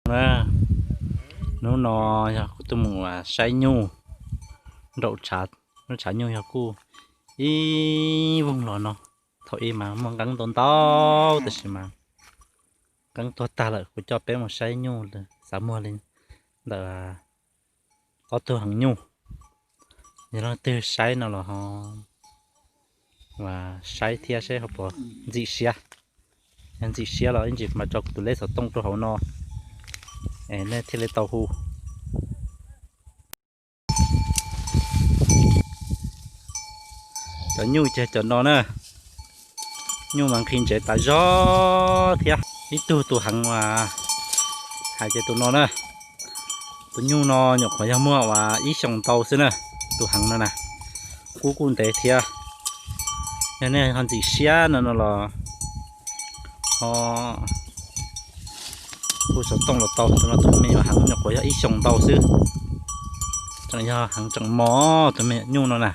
Hnub no yog kuv tuaj mus saib nyuj nraum tshav, lub tshav nyuj yog kuj ib voog los no. Thaum ub mas muaj nqeeb ntau ntau tab sis mas nqeeb tuag tag lawm, kuv coj peb mus saib nyuj xav muag li ntawm ob tug heev nyuj. Yog leej twg saib no los ho saib thiab seb ho puas ntxim siab. Yog ntxim siab los ib ntsis mas tso kuv tus leb xov tooj rau hauv no es nej thiaj li tau hu. Cov nyuj ces cov no na, nyuj mas nqhis ntsev tas zog thiab. Ib tug tus heev mas hais tias tus no na, tus nyuj no nyuam qhuav yog muaj uas ib xyoos ntau xwb na, tus heev no na, kub kuj ntev thiab. Yog nej ho ntxim siab no no los ho hu xov tooj los tau. Tus no tus me nyuam heev nyuam qhuav yog ib xyoos ntau xwb, tseem yog heev tseem mos tus me nyuam nyuj no na.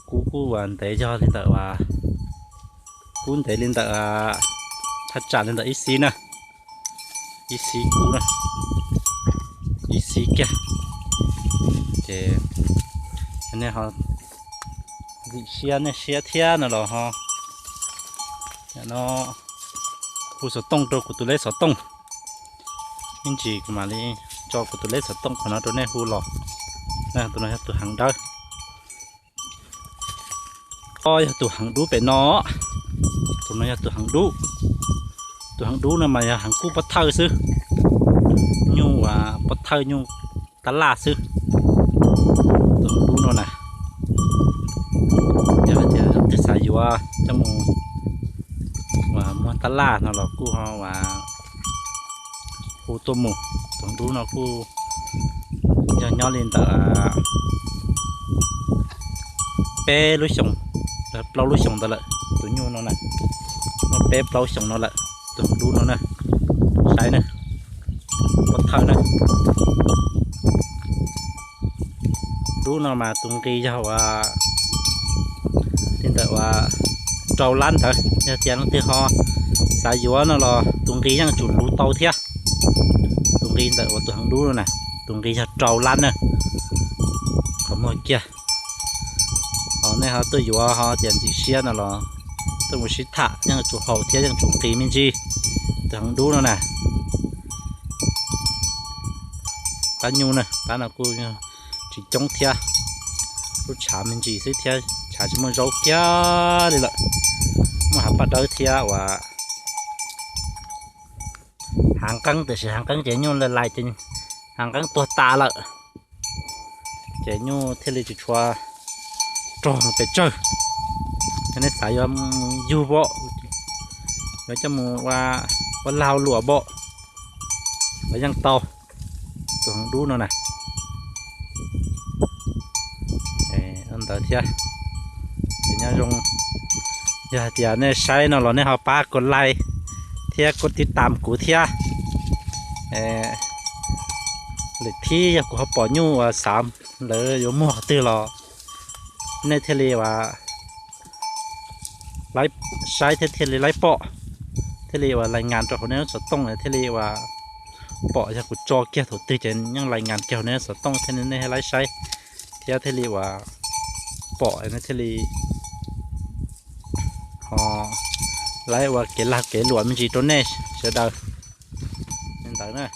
Kub kuj uas ntev yog li ntawm uas, kub ntev li ntawm, thaj tsam li ntawm ib xib na, ib xib kub na, ib xib kiag. Ces nej ho ntxim siab nej siab thiab no los ho no hu xov tooj rau kuv tus leb xov tooj. Ib ntsis kuv mam li tso kuv tus leb xov tooj qhov no rau nej hu los. Tus no yog tus heev dawb. Ob yog tus heev dub pem no. Tus no yog tus heev dub. Tus heev dub no mas yog heev kub pob thawj xwb, nyuj uas pob thawj nyuj tab laj xwb. Tus heev dub no na, yog hais tias leej twg xav yuav coj mus uas muag tab laj no los kuj ho uas hu tuaj mus. Tus heev dub no kuj yog nyob li ntawm peb lub xyoos, plaub lub xyoos ntawd lawm. Tus nyuj no na, muaj peb plaub xyoos no lawm. Tus heev dub no na, saib na, pob thawj na. Dub no mas tus nqi yog uas li ntawm uas rau lab ntawd. Yog tias leej twg ho xav yuav no los tus nqi yeej tsum luv tau thiab. Tus nqi ntawm uas tus heev dub no na, tus nqi yog rau lab na, qhov muag kiag. Ho nej ho tuaj yuav ho tias ntxim siab no los tuaj mus sib tham yeej tsum haum thiab yeej tsum nqi me ntsis. Tus heev dub no na, pab nyuj na, pab no kuj tsis coob thiab, lub tshav me ntsis xwb thiab tshav tsis muaj zaub kiag li lawm. Muaj hav paj dawb thiab uas hav nqeeb, tiam sis hav nqeeb ces nyuj lais lais ces hav nqeeb tuag tas lawm, ces nyuj thiaj li tsis tshua rog pes tsawg. Yog nej xav yuav yug pom, yuav coj mus ua lag ua luam pom los yeej tau. Tus heev dub no na, ntawd thiab. Ces nyob zoo, yog hais tias nej saib no los nej ho pab kuv like thiab kuv tib tam kuv thiab. Lwm thib yog kuv ho pom nyuj uas xav lawv yuav muag qhov twg los nej thiaj li uas saib thiab thiaj li laib pom, thiaj li uas lais ngas rau hauv nej lub xov tooj thiaj li uas pom. Yog kuv tso kiag thaum twg ces yeej lais ngas kiag hauv nej lub xov tooj thiab nej laib saib thiab thiaj li uas pom nej thiaj li ho laib ua kev lag kev luam me ntsis rau nej sawv daws li ntawd na.